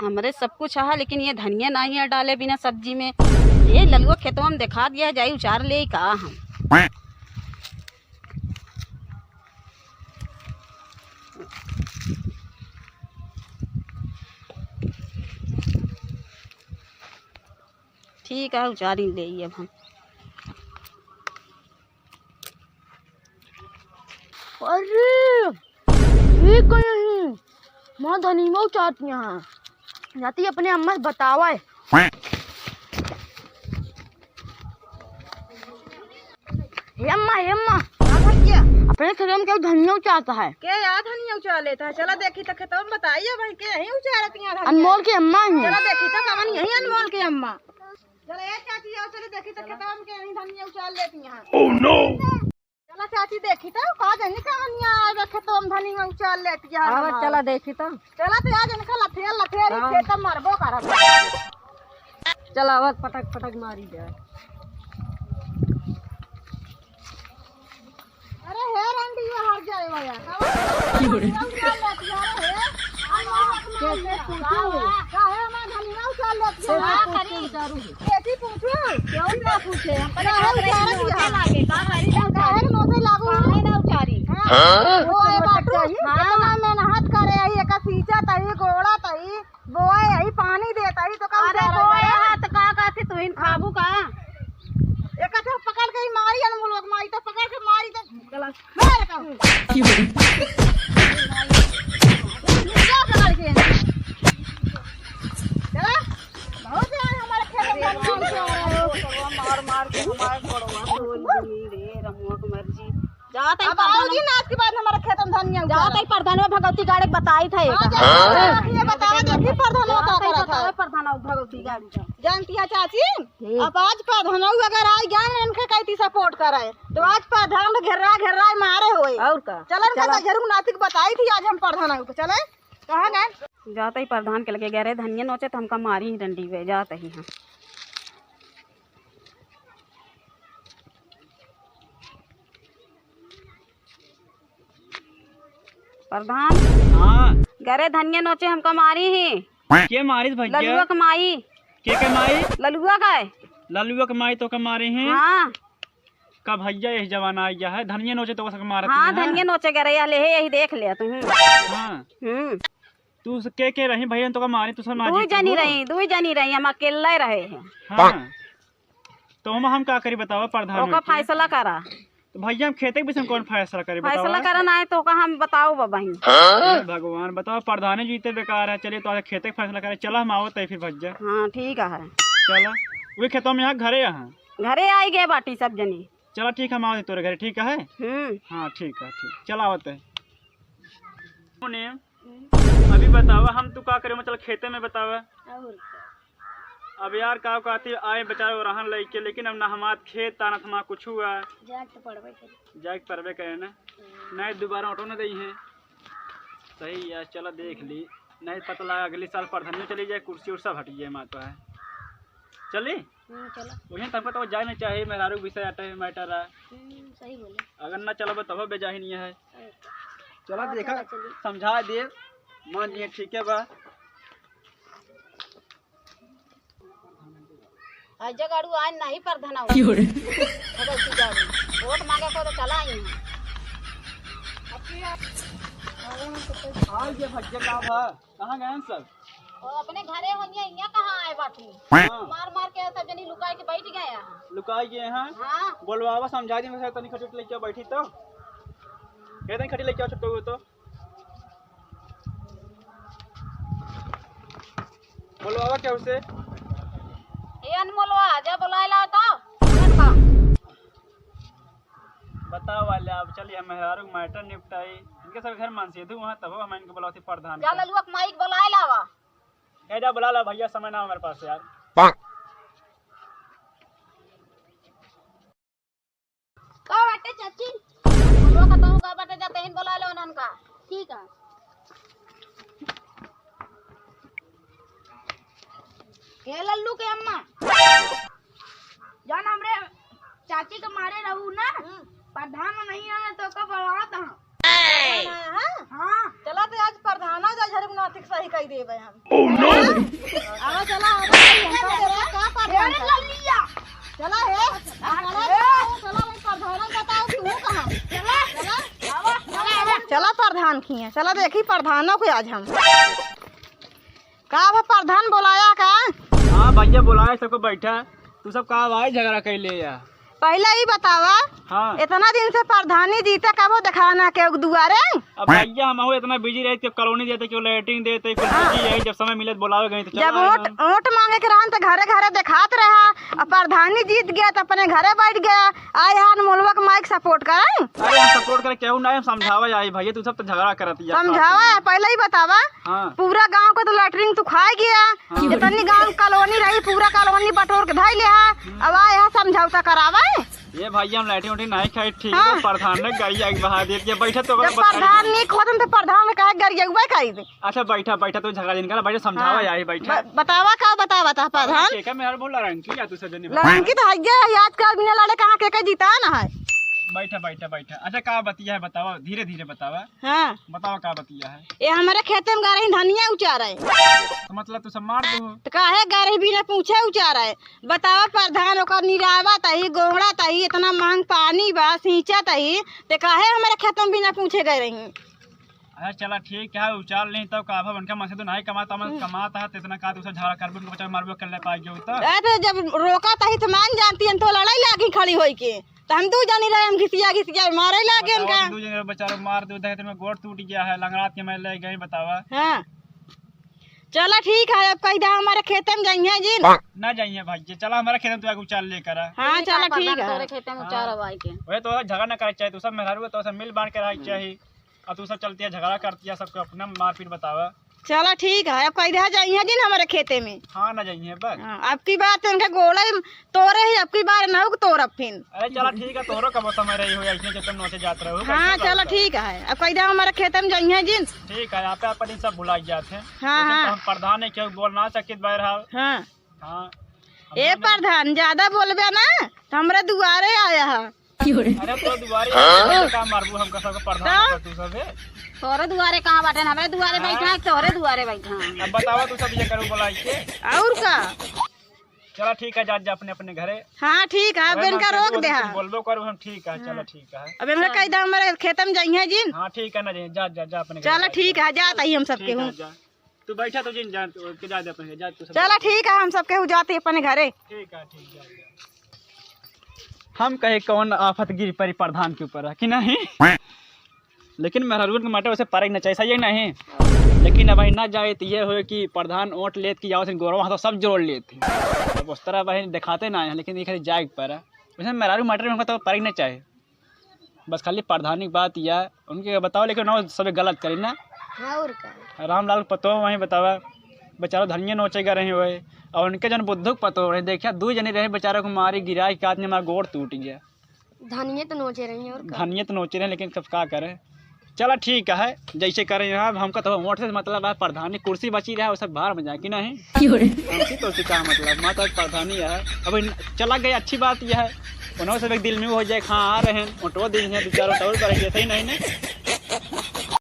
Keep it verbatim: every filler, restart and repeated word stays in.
हमरे सब कुछ है, लेकिन ये धनिया नाहीं है डाले बिना सब्जी में। ये ललुआ खेतवा में देखा दिया है, जाई उचार ले का हम। ठीक है, उचारी ले अब हम। अरे, ये कहीं माँ धनिया उचारती हैं। जाती अपने अम्मा से बतावा है। हे अम्मा, हे अम्मा। हाँ भैया। अपने खेतवा में केहू धनिया उचारता है। के यार धनिया उचार लेता है? चला देखी तो खेतवा में बताइए भाई, के यहीं उचारती हैं धनिया? अनमोल के अम्मा हैं। चला देखी तो कवन यहीं अनमोल के अम्मा। चला ए चाची, आओ, चला देखी तो खेतवा में के यहीं धनिया उचार लेती हैं। चला चाची, देखी तो, का जानी कवनिया आवे खेतवा में धनिया उचार लेती है आवा, हमार। चला देखी तो। चला तो आज इनका लथेर लथेर ही हाँ। खेत में मरबो करत। चला आवा, पटक पटक मारी जाए। अरे हे रंडी, ये हर जाए भैया। का बात है? धनिया उचार लेती है रे, हे? कैसे पूछूं? काहे हमार धनिया उचार लेती है? कैसे पूछूं? कैसे पूछूं? क्यों ना पूछे? हम पहले काहे उचारत है? काहे नोचे लागू? काहे ना उचारी? हाँ। वो ए बाटू, हाँ। इतना मेहनत करे, यही एक सींचत ही, गोड़त ही, बोए ही, पानी देत ही, तो का अरे उचारत बोए है? है, तो का कहती, तू ही खाबू का? एक अच्छा पकड़ के ही मारी, अनमोल के मारी, तो पकड़ के मारी, तो चला। मार का। क्या पकड़ के? चला। बहुत यार हमारे खेत में धनिया उचार रहे हो। मार मार के हमारे गोड़वा तोड़ दी रे, रमुआ के मर्जी। जात है अब प्रधान। आओगी ना आज के बाद हमारे खेत में धनिया उचार। जात है प्रधानवा भगवती गाड़े के बताई था हाँ, एक। जाओ, ये बताओ, देखी प्रधानवा का जात है करत है। बताओ प्रधानवा भगवती गाड़ी का। जानती है चाची, ठीक। अब आज प्रधानवा अगर आई गया ना इनके कहती सपोर्ट करे, तो आज प्रधान घेर्रा घेर्रा मारे होए। और का? चलन का चला। तो जरूर नातिक बताई थी आज हम प्रधानवा को। चले? कहाँ गए? जात ही प्रधान के लगे गए रहे धनिया नोचे तो हमका मारी ही डंडी वे, जात ही हम। प्रधान। हाँ। गरे धनिया नोचे हमका मारी ही। के मारिस भैया? ललुआ के माई। के के माई? ललुआ का है। ललुआ के माई तो के मारी ही? हाँ। का भैया यही जमाना आ गया है, धनिया नोचे तो ओका मारत हाँ, हैं। धनिया नोचे गरे ले है, यही देख ले तू। हाँ। हम्म। तू से के के रही भैया, तो का मारी, तू सब दुई जनी रही, दुई जनी रही, हम अकेले रहे हैं। हाँ। तो हम, हम का करी बतावा, प्रधान ओका होके? फैसला करा। तो भैया हम खेते के विषय में कौन फैसला करी बतावा? फैसला करा ना है तो का हम बताओ बाबा ही। हे भगवान, बतावा प्रधान जी इतने बेकार है। चलिए तो आज खेते के फैसला करे, चला हम आवत है फिर भैया। हाँ ठीक है। चला, वे खेतवा में यहाँ घरे यहाँ। घरे आई गए बाटी सब जनी। चला ठीक है, हम आवत है तोरे घरे, ठीक है? हम्म। हाँ ठीक है, ठीक, चला आवत है। ने, अभी बतावा, हम तू का करे, मतलब खेते में बतावा। और का? अब यार का कहती आए बेचारे ओरहन लइके, लेकिन अब ना हमार खेत तानत हमार कुछ हुआ। जाए तो पड़बे करे। जाए के पड़बे करे ना। हम्म। नहीं दोबारा ऑटो ना दई है। सही है, चला देख ली। नहीं पता लगा अगले साल प्रधानियों चली जाए, कुर्सी उर्सा हट जाए, माँ तो है। चली? हम्म, चला। वही तब तो जाए नहीं चाहे, मेहरारू विषय आटे मैटर है। हम्म, सही बोले। अगर ना चलबे तब बेजाही नहीं है। चला हाँ, देखा, चला, चली। समझा दे, मान लिए, ठीक है बा। आज जगाड़ू आज नहीं प्रधान आओ। क्यों रे? अगर तू गाड़ू, वोट मांगे को तो चला आई। आज ये भज्जे का भा, कहाँ गए हैं सब? वो अपने घरे होइए, यहाँ कहाँ आए बाटी? हाँ। मार मार के सब जनी लुकाए के बैठ गए हैं। लुकाए गए हैं? हाँ। बोलवावा, समझा दी, मैं तनी खटुट लेके बैठी तो। ये तनी खटी लेके आओ, छुट्टो हो तो। बोलवावा क्या उसे? ए अनमोलवा, जा बोलाए लाओ तो। बताओ वाले, अब चलिए हम मेहरारू के मैटर निपटाई। इनके सब घर मनसेधु वहाँ तब हम इनको बुलावती प्रधान जा के। ललुआ के माई के बोलाए लावा। ए जा बुला ला भैया, समय ना हमारे पास यार। का बाटे चाची? हमरो का तहु का बाटे, जा तहिन बोला ले उन्हन का। ठीक है। ए लल्लू के अम्मा, जान हमरे चाची के मारे रहू ना, हम्म। प्रधान नहीं है तो का बोलावत हूँ। हाँ, हाँ। हाँ। चला तो आज प्रधाना जा झड़क ना ठीक सही। कह देबे हम। Oh no! आवा, चला, आवा, हम कह देबे, का प्रधान? अरे लल्लिया! चला हे, चला, चला, चला, वही प्रधान बताओ कि वो कहाँ? चला, चला, आवा, आवा, आवा। चला प्रधान किहे, चला देखी प्रधानों को आज हम। का बा प्रधान, बोलाया का? हाँ भैया, बोलाया, सबको बैठा। तू सब का भाई झगड़ा कैले या? पहले ही बतावा, हाँ। इतना दिन से प्रधानी जीते कबो देखाना के दुआरे? अब भैया, हम हो इतना बिजी रहे कि कॉलोनी देते, क्यों लैट्रिन देते, कुछ हाँ। बिजी है, जब समय मिले तो बोलावे गए तो चला जब आए वोट, हम। वोट मांगे के रहन तो घरे घरे देखात रहा, अब प्रधानी जीत गया तो अपने घरे बैठ गया। आए यहाँ अनमोलवा के माइक सपोर्ट करें। अरे हम सपोर्ट करे केहू ना, हम समझावे आई भैया, तू सब तो झगड़ा करत या। समझावा, पहले ही बतावा। हाँ। पूरा गांव को तो लैट्रिन तू खाए गया। हाँ। जितनी गांव कॉलोनी रही, पूरा कॉलोनी बटोर के धई ले है। हम्म। अब आए यहाँ समझौता करावे। ये भैया, हम लैट्रिन उट्रिन नहीं खाई, ठीक है, हाँ। प्रधान ने गरिया के बहा दे दिया। बैठा तो जब बताई। प्रधान नहीं खोदन तो प्रधान ने कहा गरिया हुआ खाई दे। अच्छा, बैठा, बैठा, तू झगड़ा जिन करा, बैठा, समझावा हाँ। आई, बैठा। ब-, बतावा का, बतावा ता प्रधान। के का मेहर बोल रंकी या तू सजनी लड़की तो है, है, आजकल बिना लड़े कहाँ के, के जीता ना है। बैठा, बैठा, बैठा। अच्छा, का बतिया है, बतावा, धीरे धीरे बतावा। हाँ। बतावा का बतिया है। ये हमारे खेते में गा रही धनिया उचार है। तो मतलब तू सब मार दो हो। तो काहे गा रही बिना पूछे उचार है? बतावा प्रधान, ओकर निरावा तही, गोहड़ा तही, इतना महंग पानी बा, सींचा तही, ते काहे हमारे खेते में बिना पूछे गए रही? अरे चला ठीक है, उचार लें तब का, अब उनका मन से तो नहीं कमाता, मन हम्म। कमाता है, तो इतना का तू सब झगड़ा करबो, उनको बचावे मारबो, कर ले पाएगी तो। अरे तो जब रोका तही तो मान जानती है, तो लड़ाई लागी खड़ी होई के, तो हम दू जानी रहे, हम घिसिया घिसिया मारे लागे बतावा, उनका। दू जने बेचारे मार दो, देख, इतने में गोड़ टूट गया है, लंगड़ात के मैं ले गई, बतावा। हाँ। चला ठीक है, अब कह दा हमारे खेते में जाइए जिन। ना जाइए भाई, ये चला हमारे खेते में तू आके उचार लेकर आ। हाँ, ठीक चला है, ठीक प्रधान, है। तोरे खेते में उचार हाँ। अब आए के। वही तो झगड़ा ना करे चाहिए, तू सब मेहरारू है, तो सब मिल बांट के रहे चाहिए। अब तू सब चलती है, झगड़ा करती है, सबको अपना मारपीट बतावा। चला ठीक है, अब कह दा जाइए जिन हमारे खेते में। हाँ, ना जाइए बस। हाँ, अब की बार तो इनका गोला ही तोरे ही, अब की बार ना हो तोर अब फिन। अरे चला ठीक है, तोरो कबो समय रही हो, ऐसे जो तुम नोचे जात रहो, हाँ, कैसे चला बात है? ठीक है, अब कह दा हमारे खेते में जाइए जिन। ठीक है, आप अपन ही सब भुला जाते हैं। हाँ, वैसे तो हाँ। हम प्रधान है, क्यों बोल ना सकित बहरहाल। हाँ। हाँ। हम ए लोग प्रधान, ज्यादा बोलबे ना, तो हमरे दुआरे आया है। अरे तो दुआरे हाँ? आया है, का मारबू हमका सबके प्रधान तो? पर तू सबे? तोरे दुआरे कहाँ बाटे? हमरे दुआरे हाँ। बैठा है, तोरे दुआरे बैठा है। अब बतावा तू सब ये करू बोला के। और का? चला ठीक है, जा, जा अपने, अपने घरे। हाँ, ठीक है, अब वही इनका मानते रोक हो, दे तुम हाँ। बोलबो करू हम, ठीक है, चला हाँ। ठीक है। अब इनका हाँ। कह दा हमारे खेते में जाइए जिन। हाँ, ठीक है ना, जा, जा, जा अपने घरे चला जा, ठीक जा। है, जात ही हम सबके ठीक है, हूँ। जा। तू बैठा तो जिन, जा, तू के जा दे अपने, जा तू सब चला बैठ। ठीक है, हम सबके हूँ जाती अपने घरे। ठीक है, ठीक, जा, जा। हम कहे कौन आफत गिर पड़ी प्रधान के ऊपर है कि नहीं? लेकिन मेहरारून के माटे वैसे परे के ना चाहिए, सही है कि नहीं? लेकिन अब भाई ना जाए तो ये होए कि प्रधान वोट लेत कि आवत गोरवा हाथों सब जोड़ लेत। अब उस तरह भाई दिखाते ना है, लेकिन ये खाली जाए के पर है। वैसे मेहरारू माटे में हमको तो परे के ना चाहिए। बस खाली प्रधानी की बात या उनके बताओ, लेकिन वो सब गलत करी ना। हाँ, और का? रामलाल पतो वहीं बतावा, बेचारा धनिया नोचे गए रहे हुए, और उनके जौन बुद्धू के पतो रहे, देखिया, दू जने रहे, बेचारा को मारी गिराई के आदमी, हमारा गोड़ टूट गया। धनिये तो नोचे रही, और का? धनिये तो नोचे रहे, लेकिन सब का करे। चला ठीक है, जैसे करें यहाँ, हमका तो वोट से मतलब है, प्रधानी कुर्सी बची रहे, वो सब बाहर में जाए कि नहीं? क्यों रे? हमसे तो उसी का मतलब, माता प्रधानी है। अब इन-, चला गए, अच्छी बात यह है, उन्होंने सब एक दिल में हो जाए, हाँ, आ रहे हैं, वोटो दी हैं, दो चार वोट और करेंगे, सही नहीं ने?